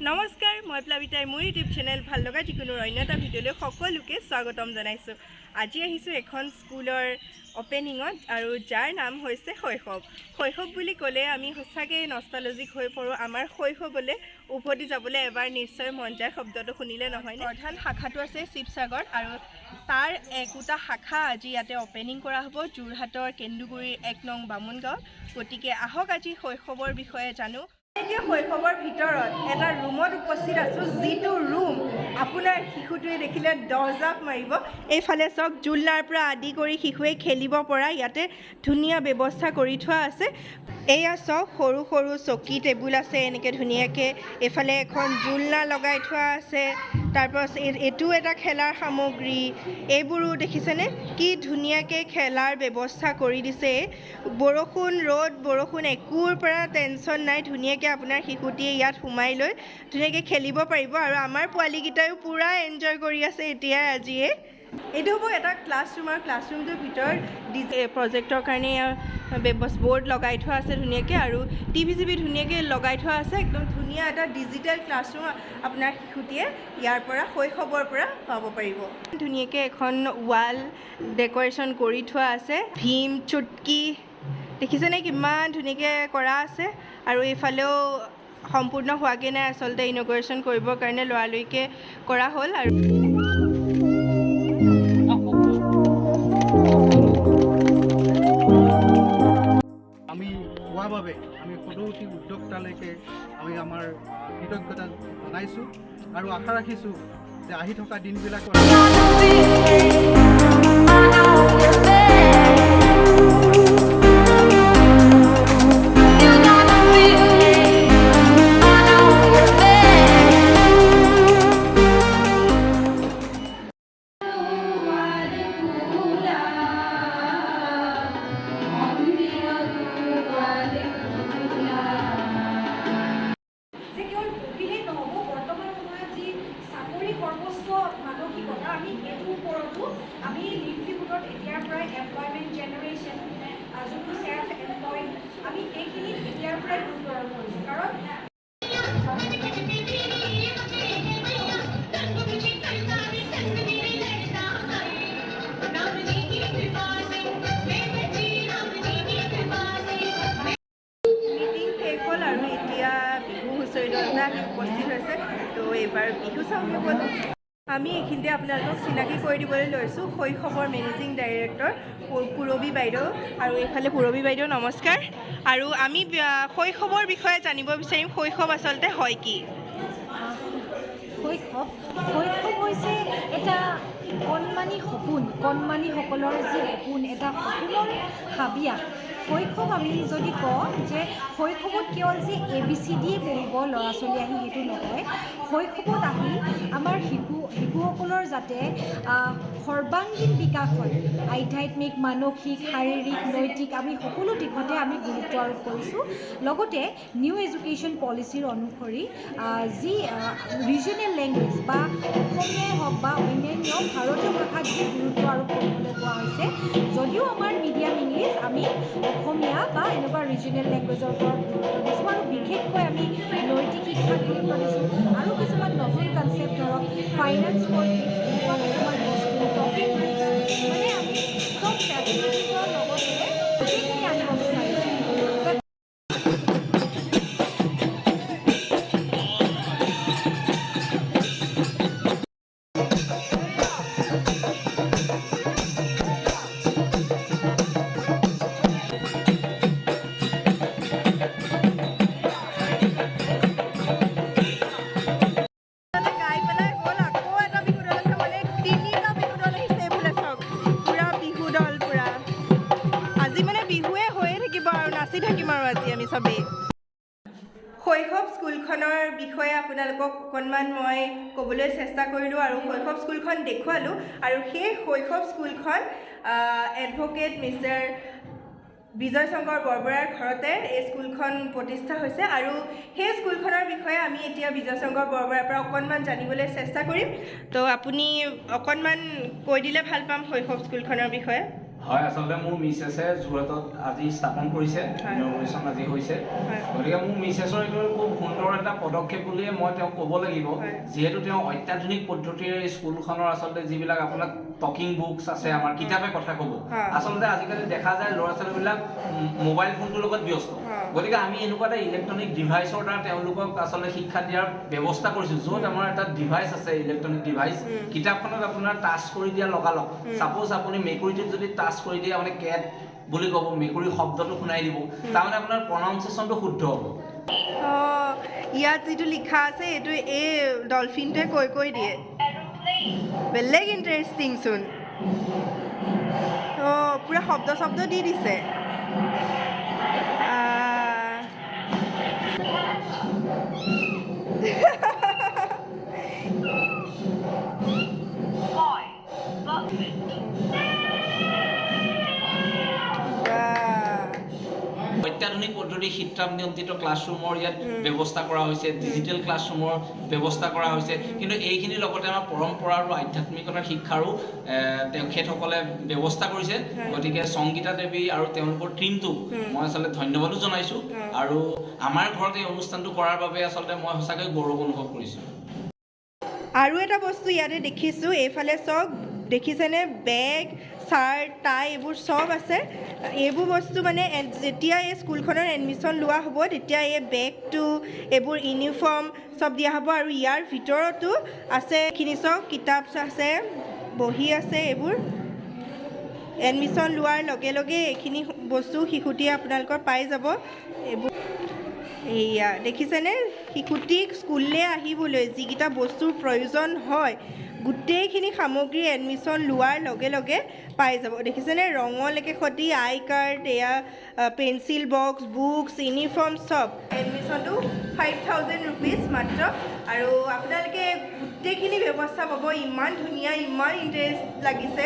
নমস্কাৰ, মই প্লাবিতাই মোৰ ইউটিউব চেনেল ভাল লগা যিকোনো অন্য এটা ভিডিঅ'লৈ সকলোকে স্বাগতম জনাইছোঁ। আজি আহিছোঁ এখন স্কুলৰ অ'পেনিঙত আৰু যাৰ নাম হৈছে শৈশৱ। শৈশৱ বুলি ক'লে আমি সঁচাকৈ নষ্টালজিক হৈ পৰোঁ। আমাৰ শৈশৱলৈ উভতি যাবলৈ এবাৰ নিশ্চয় মন যায় শব্দটো শুনিলে, নহয়? প্ৰধান শাখাটো আছে শিৱসাগৰত আৰু তাৰ একোটা শাখা আজি ইয়াতে অ'পেনিং কৰা হ'ব যোৰহাটৰ কেন্দুগুৰিৰ 1 নং বামুণগাঁৱত। গতিকে আহক, আজি শৈশৱৰ বিষয়ে জানো। এতিয়া শৈশৱৰ ভিতৰত এটা ৰুমত উপস্থিত আছোঁ, যিটো ৰুম আপোনাৰ শিশুটোৱে দেখিলে 10 জাপ মাৰিব। এইফালে চাওক, জোলনাৰ পৰা আদি কৰি শিশুৱে খেলিব পৰা ইয়াতে ধুনীয়া ব্যৱস্থা কৰি থোৱা আছে। এয়া চাওক, সৰু সৰু চকী টেবুল আছে এনেকৈ ধুনীয়াকৈ। এইফালে এখন জোলনা লগাই থোৱা আছে। তাৰপাছত এইটো এটা খেলাৰ সামগ্ৰী। এইবোৰো দেখিছেনে, কি ধুনীয়াকৈ খেলাৰ ব্যৱস্থা কৰি দিছে। বৰষুণ, ৰ'দ, বৰষুণ একোৰ পৰা টেনশ্যন নাই। ধুনীয়াকৈ আপোনাৰ শিশুটিয়ে ইয়াত সোমাই লৈ ধুনীয়াকৈ খেলিব পাৰিব আৰু আমাৰ পোৱালীকেইটাইও পূৰা এনজয় কৰি আছে এতিয়াই আজিয়ে। এইটো হ'ব এটা ক্লাছৰুম আৰু ক্লাছৰুমটোৰ ভিতৰত ডিজে প্ৰজেক্টৰ কাৰণে বৰ্ড লগাই থোৱা আছে ধুনীয়াকৈ আৰু টিভি চিভি ধুনীয়াকৈ লগাই থোৱা আছে। একদম ধুনীয়া এটা ডিজিটেল ক্লাছৰুম আপোনাৰ শিশুটিয়ে ইয়াৰ পৰা, শৈশৱৰ পৰা পাব পাৰিব। ধুনীয়াকৈ এখন ৱাল ডেক'ৰেশ্যন কৰি থোৱা আছে। ভীম, চুটকি দেখিছেনে, কিমান ধুনীয়াকৈ কৰা আছে। আৰু এইফালেও সম্পূৰ্ণ হোৱাগৈ নাই আচলতে, ইনঅগুৰেশ্যন কৰিবৰ কাৰণে লৰালৰিকৈ কৰা হ'ল। আৰু আমি পোৱাৰ বাবে আমি সদৌ উঠি উদ্যোক্তালৈকে আমি আমাৰ কৃতজ্ঞতা জনাইছোঁ আৰু আশা ৰাখিছোঁ যে আহি থকা দিনবিলাকত I know you're there. You got the feeling. I know you're there. যে কেৱল পঢ়িলেই নহ'ব, বৰ্তমান সময়ত যি চাকৰি সৰ্বস্ব মানসিকতা, আমি সেইটোৰ ওপৰতো আমি লিভলিহুডত এতিয়াৰ পৰাই এমপ্লয়মেণ্ট জেনেৰেশ্যন, যোনটো চেল্ফ এমপ্লয়ড, আমি সেইখিনিত এতিয়াৰ পৰাই গুৰুত্ব আৰোপ কৰিছোঁ, কাৰণ মিটিং শেষ হ'ল আৰু এতিয়া বিহু হুঁচৰি দল এটা আহি উপস্থিত হৈছে। তো এইবাৰ বিহু চাওঁগৈ ব'লক। আমি এইখিনিতে আপোনালোকক চিনাকি কৰি দিবলৈ লৈছোঁ শৈশৱৰ মেনেজিং ডাইৰেক্টৰ পূৰবী বাইদেউ। আৰু এইফালে পূৰবী বাইদেউ, নমস্কাৰ। আৰু আমি শৈশৱৰ বিষয়ে জানিব বিচাৰিম, শৈশৱ আচলতে হয় কি? শৈশৱ হৈছে এটা কণমানি সপোন, কণমানিসকলৰ যি সপোন, এটা সপোনৰ হাবিয়াস শৈশৱ। আমি যদি কওঁ যে শৈশৱত কেৱল যে এ বি চি ডিয়ে পঢ়িব ল'ৰা ছোৱালী আহি, সেইটো নহয়। শৈশৱত আহি আমাৰ শিশুসকলৰ যাতে সৰ্বাংগীন বিকাশ হয়, আধ্যাত্মিক, মানসিক, শাৰীৰিক, নৈতিক, আমি সকলো দিশতে আমি গুৰুত্ব আৰোপ কৰিছোঁ। লগতে নিউ এডুকেশ্যন পলিচিৰ অনুসৰি যি ৰিজনেল লেংগুৱেজ বা অসমীয়াই হওক বা অন্যান্য ভাৰতীয় ভাষাত যি গুৰুত্ব আৰোপ কৰিবলৈ কোৱা হৈছে, যদিও আমাৰ মিডিয়াম ইংলিছ, আমি অসমীয়া বা এনেকুৱা ৰিজনেল লেংগুৱেজৰ ওপৰত গুৰুত্ব দিছোঁ আৰু বিশেষকৈ আমি নৈতিক শিক্ষাত গুৰুত্ব দিছোঁ। আৰু কিছুমান নতুন কনচেপ্ট, ধৰক ফাইনেন্স ফৰ কিডছ, এনেকুৱা কিছুমান বস্তু, টকিং বুকছ, মানে আমি চব ফেচিলিটিজৰ লগতে গোটেইখিনি আনিব বিচাৰিছোঁ। গাই পেলাই গ'ল। আকৌ এটা বিহু দল আছে, মানে তিনিটা বিহু দল আহিছে। এইফালে চাওক, পূৰা বিহু দল পূৰা। আজি মানে বিহুৱে হৈয়ে থাকিব আৰু নাচি থাকিম আৰু আজি আমি চবেই। শৈশৱ স্কুলখনৰ বিষয়ে আপোনালোকক অকণমান মই ক'বলৈ চেষ্টা কৰিলোঁ আৰু শৈশৱ স্কুলখন দেখুৱালোঁ। আৰু সেই শৈশৱ স্কুলখন এডভকেট মিষ্টাৰ বিজয় শংকৰ বৰবৰাৰ ঘৰতে এই স্কুলখন প্ৰতিষ্ঠা হৈছে। আৰু সেই স্কুলখনৰ বিষয়ে আমি এতিয়া বিজয় শংকৰ বৰবৰাৰ পৰা অকণমান জানিবলৈ চেষ্টা কৰিম। তো আপুনি অকণমান কৈ দিলে ভাল পাম শৈশৱ স্কুলখনৰ বিষয়ে। হয়, আচলতে মোৰ মিছেছে যোৰহাটত আজি স্থাপন কৰিছে, ইনঅগুৰেশ্যন আজি হৈছে। গতিকে মোৰ মিছেছৰ এইটো খুব সুন্দৰ এটা পদক্ষেপ বুলিয়ে মই তেওঁক ক'ব লাগিব, যিহেতু তেওঁ অত্যাধুনিক পদ্ধতিৰে স্কুলখনৰ আচলতে যিবিলাক আপোনাৰ টকিং বুকছ আছে, আমাৰ কিতাপে কথা ক'ব। আচলতে আজিকালি দেখা যায় ল'ৰা ছোৱালীবিলাক মোবাইল ফোনটোৰ লগত ব্যস্ত। গতিকে আমি এনেকুৱা এটা ইলেক্ট্ৰনিক ডিভাইচৰ দ্বাৰা তেওঁলোকক আচলতে শিক্ষা দিয়াৰ ব্যৱস্থা কৰিছোঁ, য'ত আমাৰ এটা ডিভাইচ আছে, ইলেক্ট্ৰনিক ডিভাইচ। কিতাপখনত আপোনাৰ টাচ কৰি দিয়া লগালগ, ছাপ'জ আপুনি মেকুৰীটোত যদি টাচ কৰি দিয়ে, আপুনি কেট বুলি ক'ব, মেকুৰী শব্দটো শুনাই দিব। তাৰমানে আপোনাৰ প্ৰনাউন্সিয়েশ্যনটো শুদ্ধ হ'ব। অঁ, ইয়াত যিটো লিখা আছে, এইটো এই ডলফিনটোৱে কৈ কৈ দিয়ে। বেলেগ ইণ্টাৰেষ্টিং চোন। অঁ, পূৰা শব্দ শব্দ দি দিছে। বাহ। অত্যাধুনিক পদ্ধতি শীততাপ নিয়ন্ত্ৰিত ক্লাছৰুমৰ ইয়াত ব্যৱস্থা কৰা হৈছে, ডিজিটেল ক্লাছৰুমৰ ব্যৱস্থা কৰা হৈছে। কিন্তু এইখিনিৰ লগতে আমাৰ পৰম্পৰা আৰু আধ্যাত্মিকতাৰ শিক্ষাৰো তেখেতসকলে ব্যৱস্থা কৰিছে। গতিকে সংগীতা দেৱী আৰু তেওঁলোকৰ টীমটোক মই আচলতে ধন্যবাদো জনাইছোঁ আৰু আমাৰ ঘৰত এই অনুষ্ঠানটো কৰাৰ বাবে আচলতে মই সঁচাকৈ গৌৰৱ অনুভৱ কৰিছোঁ। আৰু এটা বস্তু ইয়াতে দেখিছোঁ, এইফালে চাওক, দেখিছেনে? বেগ, চাৰ্ট, টাই এইবোৰ চব আছে। এইবোৰ বস্তু মানে যেতিয়া এই স্কুলখনৰ এডমিশ্যন লোৱা হ'ব, তেতিয়া এই বেগটো, এইবোৰ ইউনিফৰ্ম চব দিয়া হ'ব। আৰু ইয়াৰ ভিতৰতো আছে এইখিনি চব কিতাপ আছে, বহী আছে। এইবোৰ এডমিশ্যন লোৱাৰ লগে লগে এইখিনি বস্তু শিশুটিয়ে আপোনালোকৰ পাই যাব। এইবোৰ এইয়া দেখিছেনে? শিশুটিক স্কুললৈ আহিবলৈ যিকেইটা বস্তুৰ প্ৰয়োজন হয়, গোটেইখিনি সামগ্ৰী এডমিশ্যন লোৱাৰ লগে লগে পাই যাব। দেখিছেনে? ৰঙলৈকে সতি আই কাৰ্ড, এয়া পেঞ্চিল বক্স, বুকছ, ইউনিফৰ্ম চব। এডমিশ্যনটো 5000 ৰুপিজ মাত্ৰ আৰু আপোনালোকে গোটেইখিনি ব্যৱস্থা পাব। ইমান ধুনীয়া, ইমান ইণ্টাৰেষ্ট লাগিছে,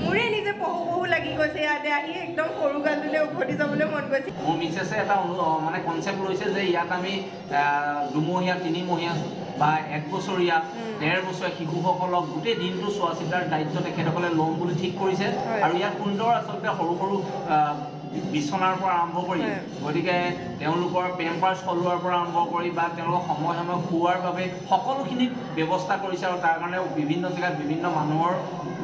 মোৰে নিজে পঢ়ো পঢ়ো লাগি গৈছে। ইয়াতে আহি একদম সৰু কালটোলৈ উভতি যাবলৈ মন গৈছে। মোৰ মিছেছে এটা মানে কনচেপ্ট লৈছে যে ইয়াত আমি 2 মহীয়া, 3 মহীয়া বা এক বছৰীয়া, 1.5 বছৰীয়া শিশুসকলক গোটেই দিনটো চোৱা চিতাৰ দায়িত্ব তেখেতসকলে ল'ম বুলি ঠিক কৰিছে। আৰু ইয়াত সুন্দৰ আচলতে সৰু সৰু বিচনাৰ পৰা আৰম্ভ কৰি, গতিকে তেওঁলোকৰ পেম্পাৰ্ছ সলোৱাৰ পৰা আৰম্ভ কৰি বা তেওঁলোকক সময় সময় খুওৱাৰ বাবে সকলোখিনি ব্যৱস্থা কৰিছে আৰু তাৰ কাৰণে বিভিন্ন জেগাত বিভিন্ন মানুহৰ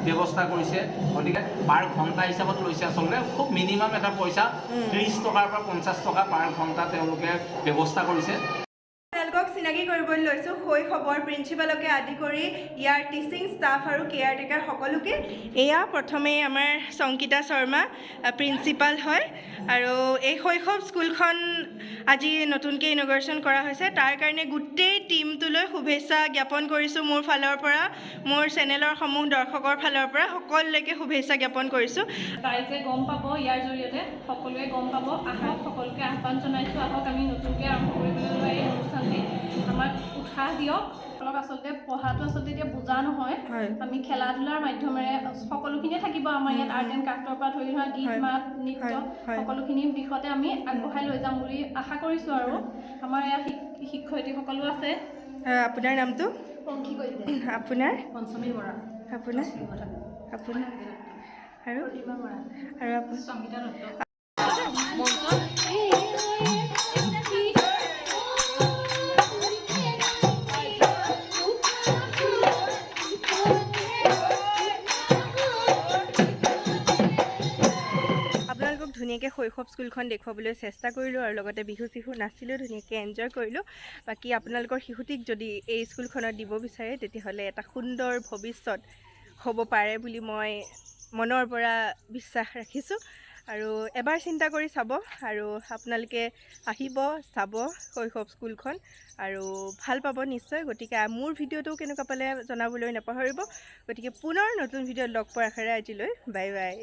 ব্যৱস্থা কৰিছে। গতিকে পাৰ ঘণ্টা হিচাপত লৈছে। আচলতে খুব মিনিমাম এটা পইচা, 30 টকাৰ পৰা 50 টকা পাৰ ঘণ্টা তেওঁলোকে ব্যৱস্থা কৰিছে। আপোনালোকক চিনাকি কৰিবলৈ লৈছোঁ শৈশৱৰ প্ৰিন্সিপালকে আদি কৰি ইয়াৰ টিচিং ষ্টাফ আৰু কেয়াৰটেকাৰ সকলোকে। এয়া প্ৰথমে আমাৰ সংগীতা শৰ্মা প্ৰিন্সিপাল হয় আৰু এই শৈশৱ স্কুলখন আজি নতুনকৈ ইনঅগুৰেশ্যন কৰা হৈছে, তাৰ কাৰণে গোটেই টীমটোলৈ শুভেচ্ছা জ্ঞাপন কৰিছোঁ। মোৰ ফালৰ পৰা, মোৰ চেনেলৰ সমূহ দৰ্শকৰ ফালৰ পৰা সকলোলৈকে শুভেচ্ছা জ্ঞাপন কৰিছোঁ। ৰাইজে গম পাব, ইয়াৰ জৰিয়তে সকলোৱে গম পাব। আহক, সকলোকে আহ্বান জনাইছোঁ, আহক। আমি নতুনকৈ আৰম্ভ কৰিবলৈ লোৱা এই অনুষ্ঠানটি আমাক উৎসাহ দিয়ক অলপ। আচলতে পঢ়াটো আচলতে এতিয়া বুজা নহয়। আমি খেলা ধূলাৰ মাধ্যমেৰে সকলোখিনিয়ে থাকিব আমাৰ ইয়াত। আৰ্ট এণ্ড ক্ৰাফ্টৰ পৰা ধৰি ধৰা গীত মাত, নৃত্য, সকলোখিনি দিশতে আমি আগবঢ়াই লৈ যাম বুলি আশা কৰিছোঁ। আৰু আমাৰ ইয়াত শিক্ষয়িত্ৰীসকলো আছে। আপোনাৰ নামটো? পংখী কৈছে। আপোনাৰ? পঞ্চমী বৰা। আপোনাৰ? আপোনাৰ আৰু প্ৰতিমা বৰা। আৰু আপোনাৰ? সংগীতা দত্ত। আপোনালোকক ধুনীয়াকৈ শৈশৱ স্কুলখন দেখুৱাবলৈ চেষ্টা কৰিলোঁ আৰু লগতে বিহু চিহু নাচিলোঁ, ধুনীয়াকৈ এনজয় কৰিলোঁ। বাকী আপোনালোকৰ শিশুটিক যদি এই স্কুলখনত দিব বিচাৰে, তেতিয়াহ'লে এটা সুন্দৰ ভৱিষ্যত হ'ব পাৰে বুলি মই মনৰ পৰা বিশ্বাস ৰাখিছোঁ। আৰু এবাৰ চিন্তা কৰি চাব আৰু আপোনালোকে আহিব, চাব শৈশৱ স্কুলখন আৰু ভাল পাব নিশ্চয়। গতিকে মোৰ ভিডিঅ'টো কেনেকুৱা পালে জনাবলৈ নাপাহৰিব। গতিকে পুনৰ নতুন ভিডিঅ'ত লগ পোৱাৰ আশাৰে আজিলৈ বাই বাই।